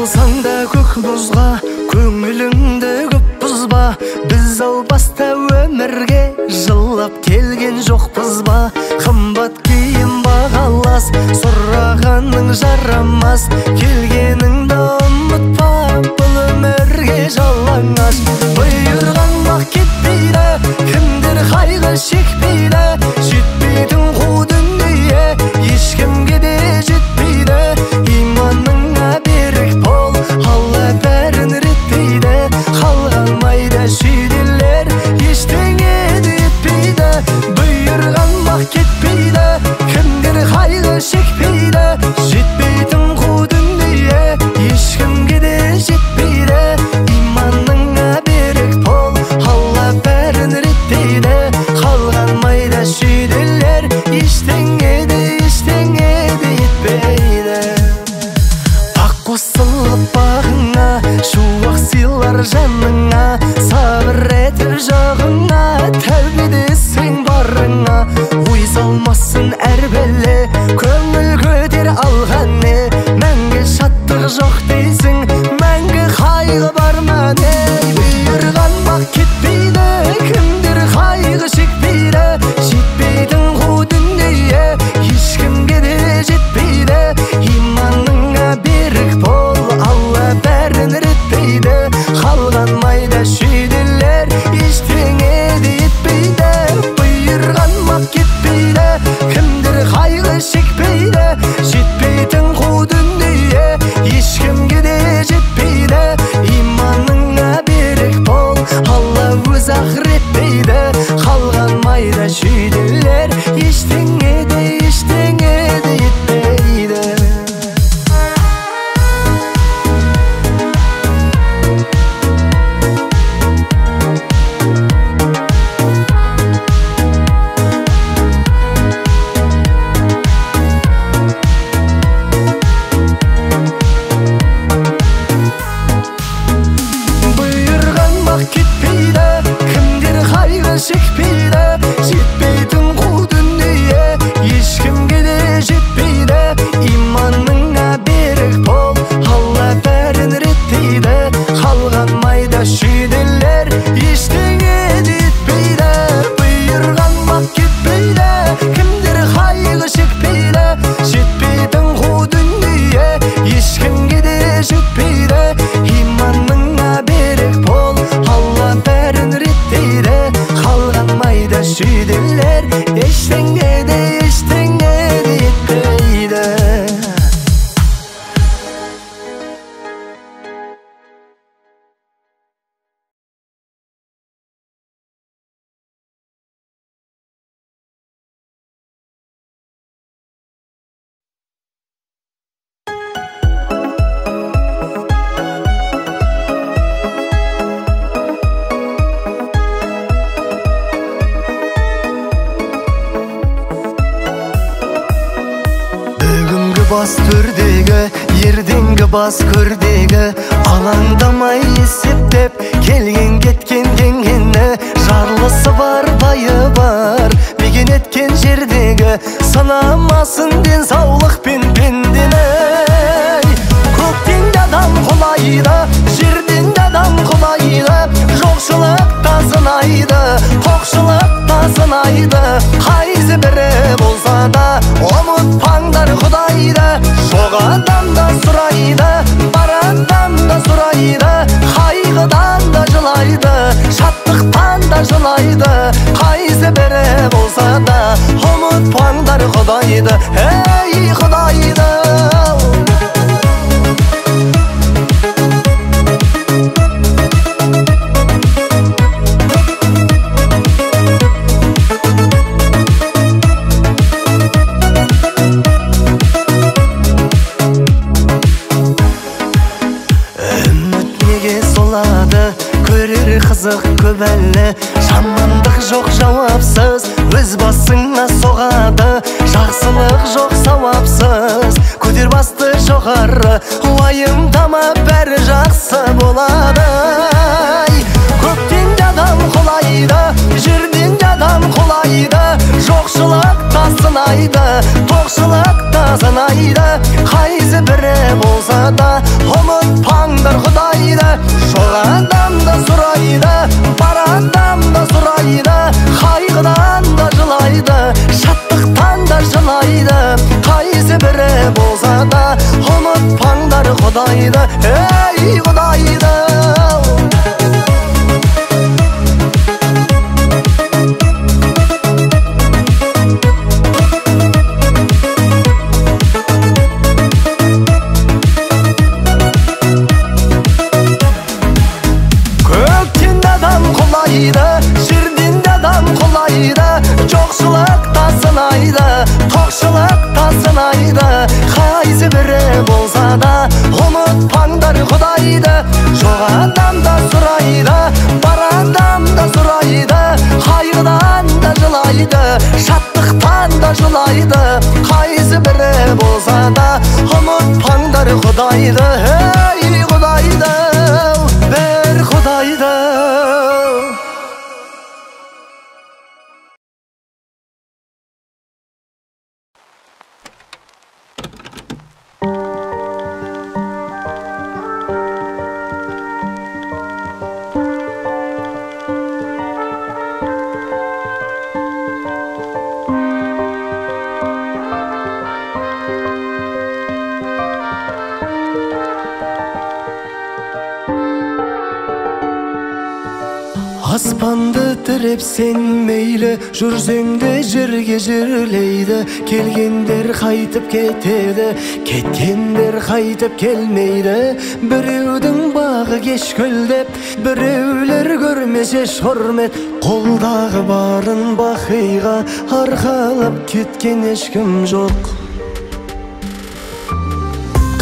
Қосылсаң да көк мұзға, көңіліңді көп бұзба. Біз ау баста өмірге жылап келген жоқпыз ба? Қымбат киім бағалас, сұрағаның жарамас. Келгеніңді ұмытпа, бұл өмірге жалаңаш. Бұйырған бақ кетпейді, кімдер қайғы шекпейді. Жетпейтін қу дүние ешкімге де жетпейді. Иманыңа берік бол, Алла бәрін реттейді. Қалған майда шүйделер ештеңе де етпейді. Бұйырған бақ кетпейді, кімдер қайғы шекпейді. Жетпейтін қу дүние ешкімге де жетпейді. Иманыңа берік бол, Алла бәрін реттейді. Қалған майда шүйделер ештеңе де, ештеңе де етпейді. Бақ қосылып бағыңа, шуақ сыйлар жаныңа. Сабыр етіп жағыңа, тәубе десең барыңа. Ой салмасын әр бәле, көңіл көтер алған не. Мәңгі шаттық жоқ дейсің, мәңгі қайғы бар ма не? Бұйырған бақ кетпейді, кімдер қайғы шекпейді. Жетпейтін қу дүние ешкімге де жетпейді. Иманыңа берік бол, Алла бәрін реттейді. Қалған майда шүйделер ештеңе де етпейді. Бұйырған бақ кетпейді, кімдер қайғы шекпейді. Жетпейтін қу дүние ешкімге де жетпейді. Иманыңа берік бол, Алла өз ақ реттейді. Қалған майда шүйделер ештеңе де, ештеңе де етпейді. Бұйырған бақ кетпейді, кімдер қайғы шекпейді. Жетпейтін қу дүние ешкімге де жетпейді. Иманыңа берік бол, Алла бәрін реттейді. Қалған майда шүйделер ештеңе де етпейді. Бұйырған бақ кетпейді, кімдер қайғы шекпейді. Жетпейтін қу дүние ешкімге де жетпейді. Иманыңа берік бол, Алла бәрін реттейді. Қалған майда шүйделер ештеңе де, ештеңе де етпейді. Бүгінгі бас төрдегі, ертеңгі бас көрдегі. Алаңдамай есептеп, келген кеткен деңгені. Жарлысы бар, байы бар, мекен еткен жердегі. Санамасын денсаулықпен пендені. Көктен де адам құлайды, жерден де адам құлайды. Жоқшылық та сынайды, тоқшылық та сынайды. Қайсы бірі болса да ұмытпаңдар Құдайды. Жоқ адам да сұрайды, бар адам да сұрайды. Қайғыдан да жылайды, шаттықтан да жылайды. Қайсы бірі болса да ұмытпаңдар Құдайды. Ей, Құдайды! Көрер қызық көп әлі, жамандық жоқ жауапсыз. Өз басыңа соғады, жақсылық жоқ сауапсыз. Көтер басты жоғары, уайымдама, бәрі жақсы болады. Көктен де адам құлайды, жерден де адам құлайды. Жоқшылық та сынайды, тоқшылық та сынайды. Қайсы бірі болса да ұмытпаңдар Құдайды. Жоқ адам да сұрайды, бар адам да сұрайды. Қайғыдан да жылайды, шаттықтан да жылайды. Қайсы бірі болса да ұмытпаңдар Құдайды. Ей, Құдайды! Жерден де адам құлайды, жоқшылық та сынайды, тоқшылық та сынайды. Қайсы бірі болса да ұмытпаңдар Құдайды. Жоқ адам да сұрайды, бар адам да сұрайды. Қайғыдан да жылайды, шаттықтан да жылайды. Қайсы бірі болса да ұмытпаңдар Құдайды. Ей, Құдайды, бір Құдайды. Аспанды тіреп сен мейлі, жүрсең де жерге жерлейді. Келгендер қайтып кетеді, кеткендер қайтып келмейді. Біреудің бағы кеш гүлдеп, біреулер көрмес еш құрмет. Қолдағы барын бақиға арқалап кеткен ешкім жоқ.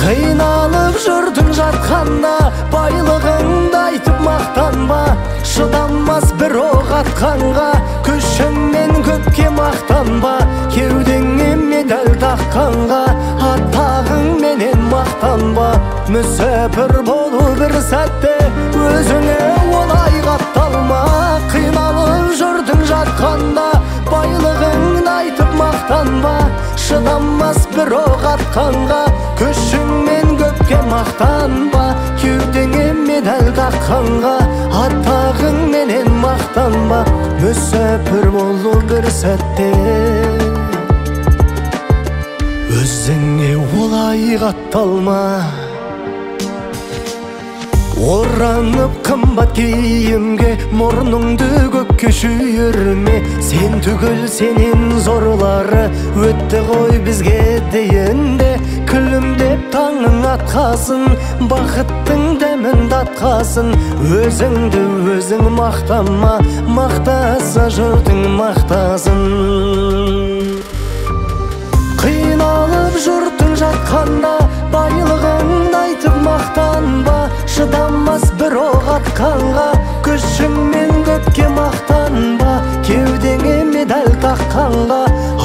Қиналып жүрдің жатқанда, байлығыңды айтып мақтанба. Шыдамас бір оқ атқанға, күшіңмен көпке мақтанба. Кеудеңе медаль таққанға, атағыңменен мақтанба. Мүсәпір болу бір сәтте, өзіңе олай қапталма. Қиналып жүрдің жатқанда, байлығыңды айтып мақтанба. Шыдамас бір оқ атқанға, күшіңмен көпке мақтанба. Кеудеңе медаль таққанға, атағыңменен мақтанба. Мүсәпір болу бір сәтте, өзіңе олай қатталма. Оранып қымбат киімге, мұрныңды көкке шүйірме. Сен түгіл сенен зорлары өтті ғой бізге дейін де. Күлімдеп таңың атқасын, бақыттың дәмін татқасын. Өзіңді өзің мақтама, мақтаса жұртың мақтасын. Қиналып жұртың жатқанда, байлығыңды айтып мақтанба. Шыдамас бір оқ атқанға, күшіңмен көпке мақтанба. Кеудеңе медаль таққанға,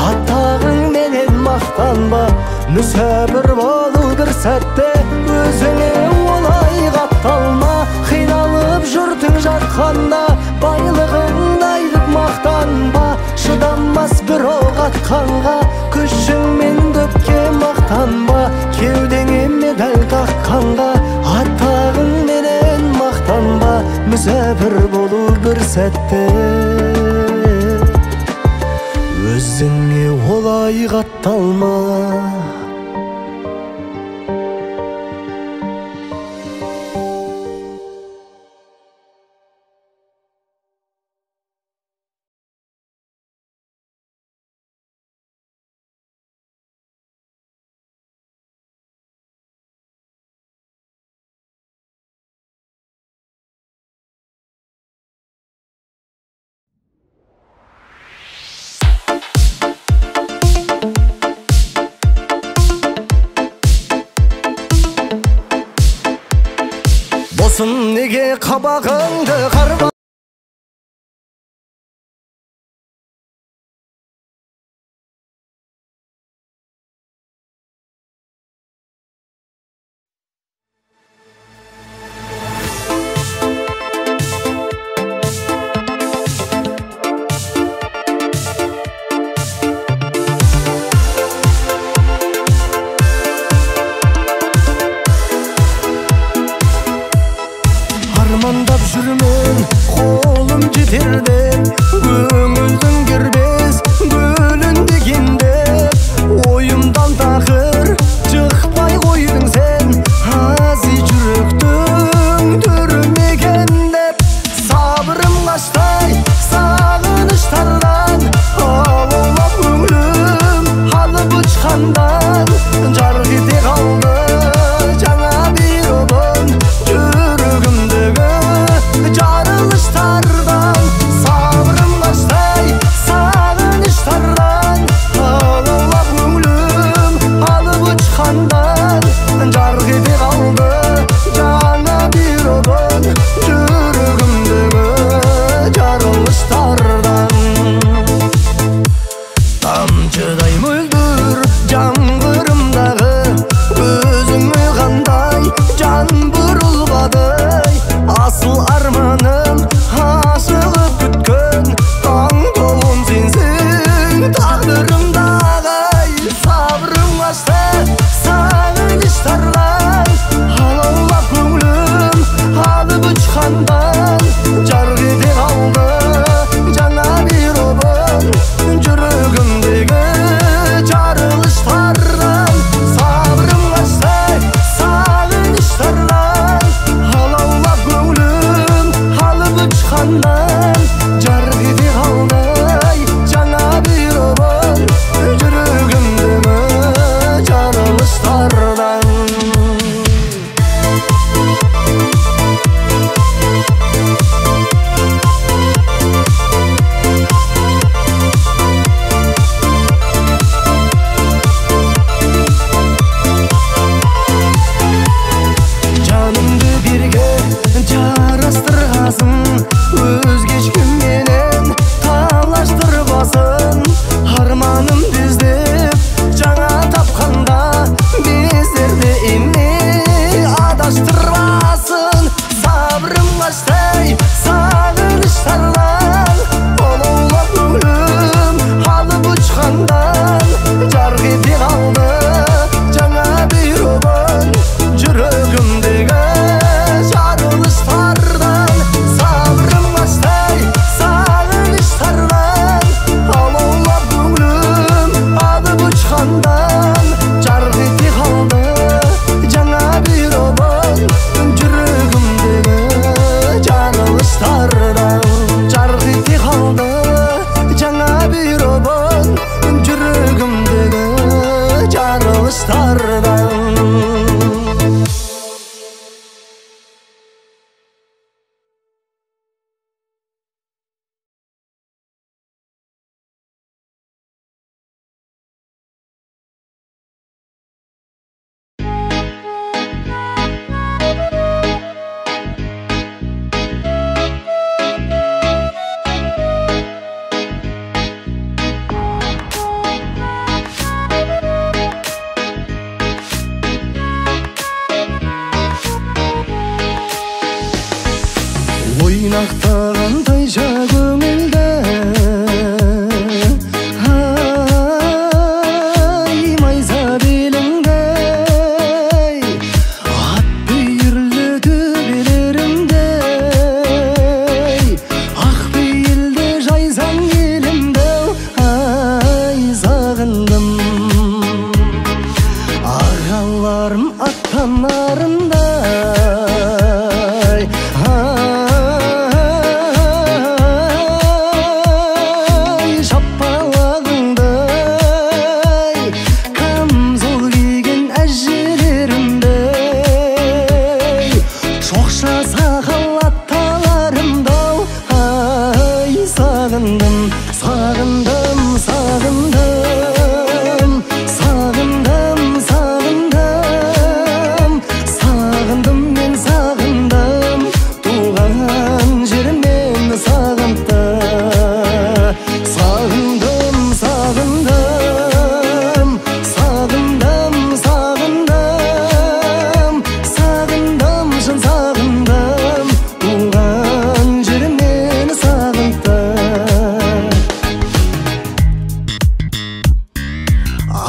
атағыңменен мақтанба. Мүсәпір болу бір сәтте, өзіңе олай қапталма. Қиналып жұртың жатқанда, байлығыңды айтып мақтанба. Шыдамас бір оқ атқанға, күшіңмен көпке мақтанба. Кеудеңе медаль таққанға, атағыңменен мақтанба. Мүсәпір болу бір сәтте, өзіңе олай қатталма. Болсын неге қабағыңды қарба.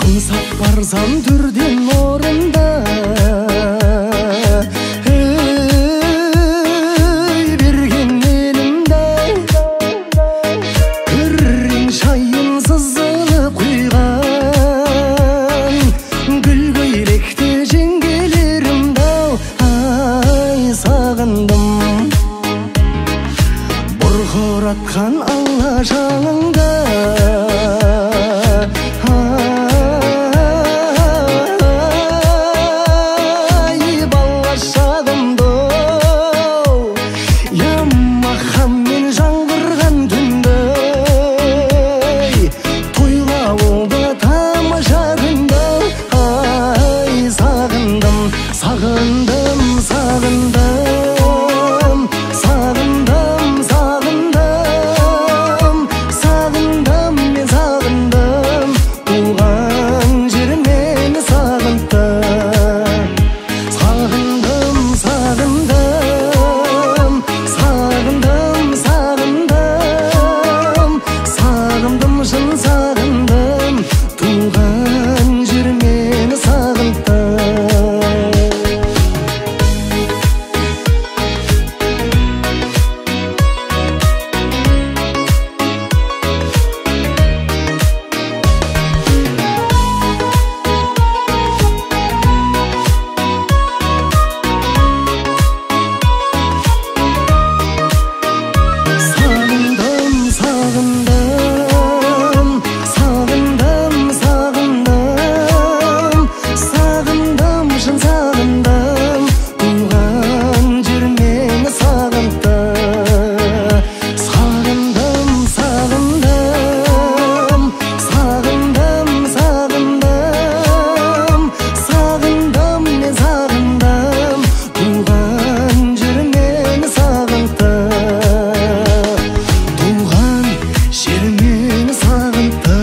Аңсап барсам төрден орында, ей, берген елімді. Күрең шайын сызылып құйған гүл көйлекті жеңгелерімді, ай, сағындым. Бұрқыратқан алла жалыңды, ай, бала шағымды, Ямахамен жаңғырған түнді, тойлауылды тамаша күнді, ай, сағындым, сағындым, сағындым, сағындым, сағындым, сағындым, мен сағындым, туған жерім мені сағынтты. Сағындым, сағындым, сағындым, сағындым, сағындым, шын сағындым, туған жерім мені сағынтты. Сағындым, сағындым, сағындым, сағындым, сағындым, шын сағындым, туған жерім мені сағынтты. Сағындым, сағындым, сағындым, сағындым, сағындым, мен сағындым, туған жерім мені сағынтты. Туған жерім мені сағынтты.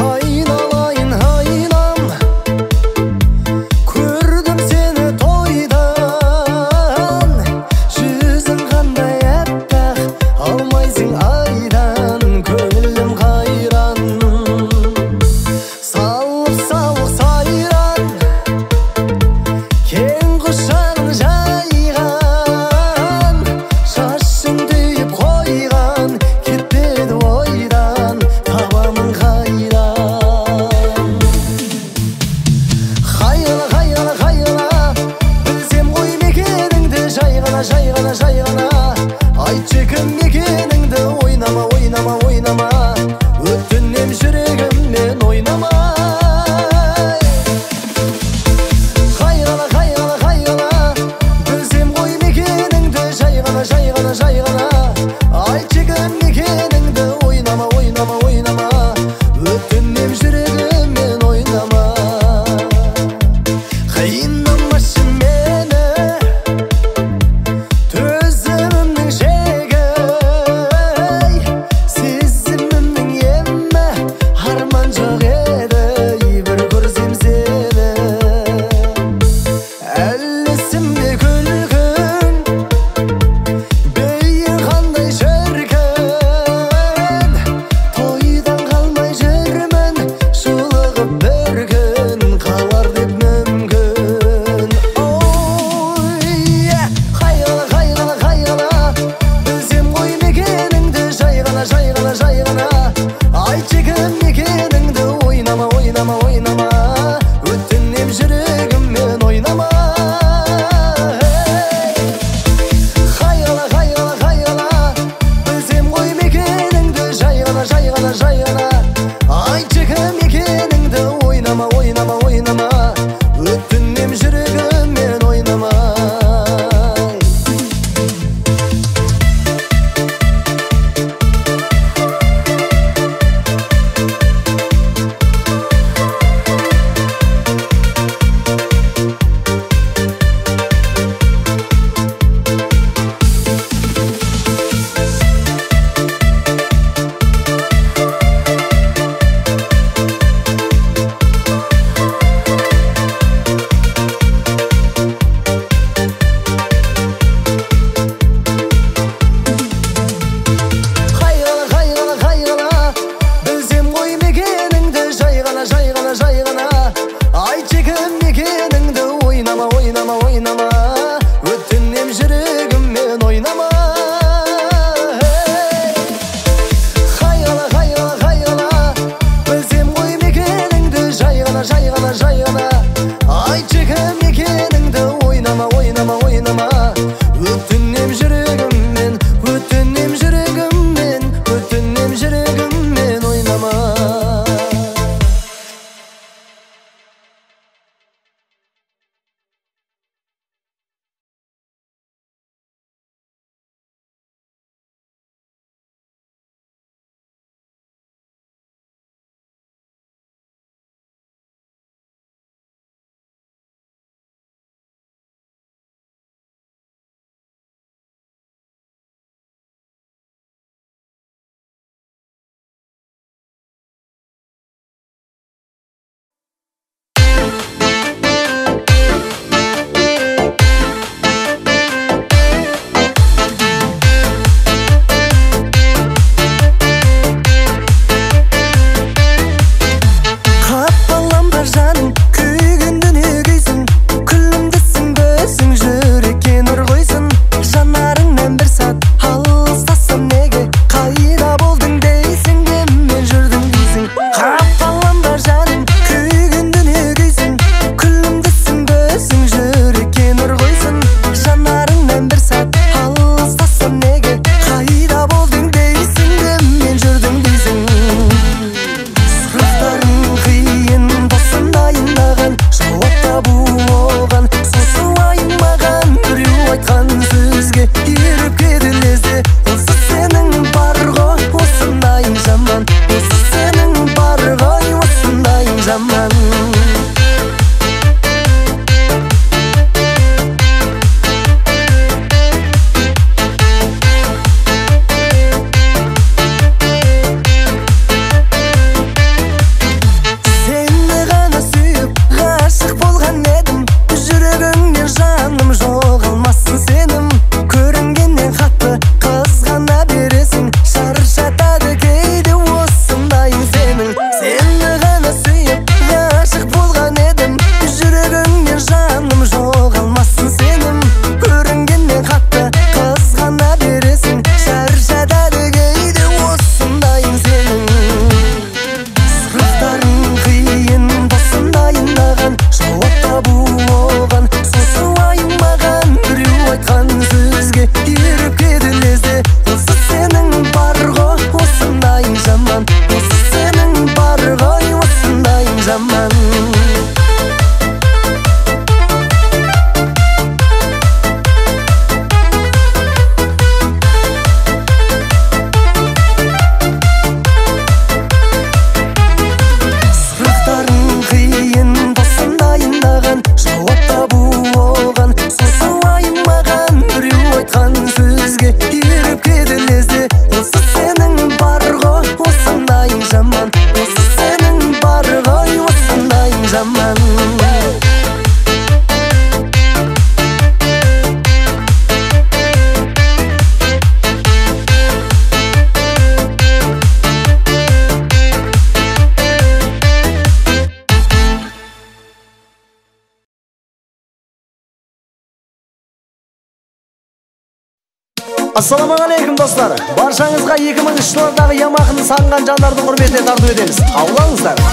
Айналайын, айнам, көрдім сені тойдан, жүзің қандай аппақ, алмайсың айдан, көңілім қайран. Салып сауық сайран, кең құшағын жайған, шашын түйіп қойған, кетпеді ойдан, табамын қайдан. Хайғана, хайғана, хайғана, білсем ғой мекеніңді, жай ғана, жай ғана, жай ғана, айтшы кім екеніңді, ойнама, ойнама, ойнама, өтінем жүрегіммен ойнама. Хайғана, хайғана, хайғана, білсем ғой мекеніңді, жай ғана, жай ғана, жай ғана, айтшы кім екеніңді, ойнама, ойнама, ойнама, өтінем жүрегіммен ойнама. Қинамашы мені, төзімімнің шегі, сезімімнің емі, арман жоқ еді, бір көрсем сені. Әлі есімде күлкің, бейін қандай шіркін, тойдан қалмай жүрмін, жолығып бір күн қалар деп мүмкін. Ой, хайғана, хайғана, хайғана, білсем ғой мекеніңді, жай ғана, жай ғана, жай ғана, айтшы кім екеніңді, ойнама, ойнама, ойнама, өтінем жүрегіммен ойнама. Хайғана, хайғана, хайғана, білсем ғой мекеніңді, жай ғана, жай ғана, жай ғана, айтшы кім екеніңді, ойнама, ойнама, ойнама, өтінем. Ассалаумағалейкум, достар. Баршаңызға 2000 жылдардағы Ямаханы сағынған жандардың құрметіне тарту етеміз. Қабыл алыңыздар.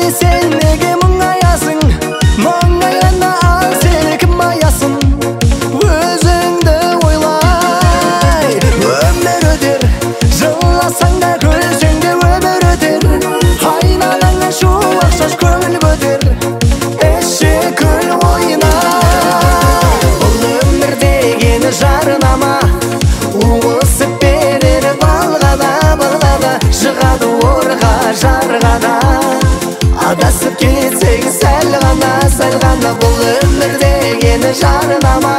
Сен неге мұңаясың? Мұңайғанда ал сені кім аясын? Өзіңді ойлай. Өмір өтер, жыласаң да күлсең де өмір өтер. Айналаңа шуақ шаш көңіл көтер, іші күл ойна. Бұл өмір дегені жарнама, уысып берер балғада, балғада, шығады орға, жарға да. Адасып кетсең сәл ғана, сәл ғана, бұл өмір дегені жарнама.